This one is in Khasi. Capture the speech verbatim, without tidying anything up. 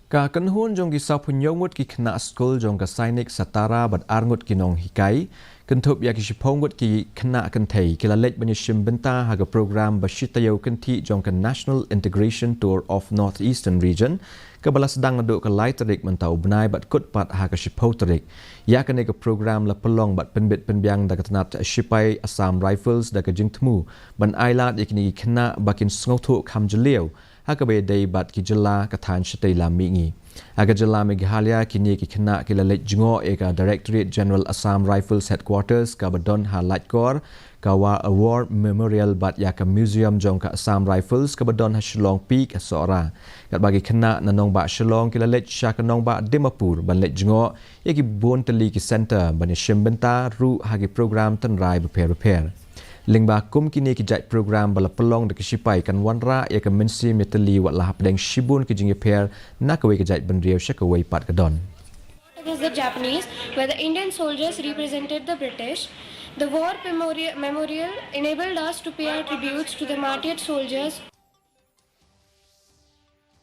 Ka kynhun jong ki sawphew hynñiew ngut ki khynnah skul jong ka Sainik Satara bad ar ngut ki nonghikai, kynthup ïa ki shiphew ngut ki khynnah kynthei, ki la leit ban ïashim bynta ha ka program ba shi taïew kynthih jong ka National Integration Tour of North Eastern Region, kaba la sdang naduh ka lai tarik mynta u bnai bad kut pat ha ka shiphew tarik. Ïa kane ka program la pynlong bad pynbit pynbiang da ka tnat shipai Assam Rifles da ka jingthmu ban ailad ïa kine ki khynnah ba kin sngewthuh kham jylliew ha kaba ïadei bad ki jylla, ka thaiñ shatei lam mihngi. Ha ka jylla Meghalaya, kine ki khynnah ki la leit jngoh ïa ka Directorate General Assam Rifles Headquarters kaba don ha Laitkor, ka War, War Memorial bad ïa ka museum jong ka Assam Rifles kaba don ha Shillong Peak ha Sohra. Katba ki khynnah na nongbah Shillong ki la leit sha ka nongbah Dimapur ban leit jngoh ïa ki bun tylli ki centre ban ïashim bynta ruh ha ki program tynrai bapher bapher. Lyngba kum kine ki jait program ba la pynlong da ki shipai, kan wanrah ïa ka mynsiem ïatylli wat la hapdeng shibun ki jingïapher na kawei ka jaitbynriew sha kawei pat ka don. Against the Japanese, where the Indian soldiers represented the British. The war memorial, memorial enabled us to pay our tributes to the martyred soldiers.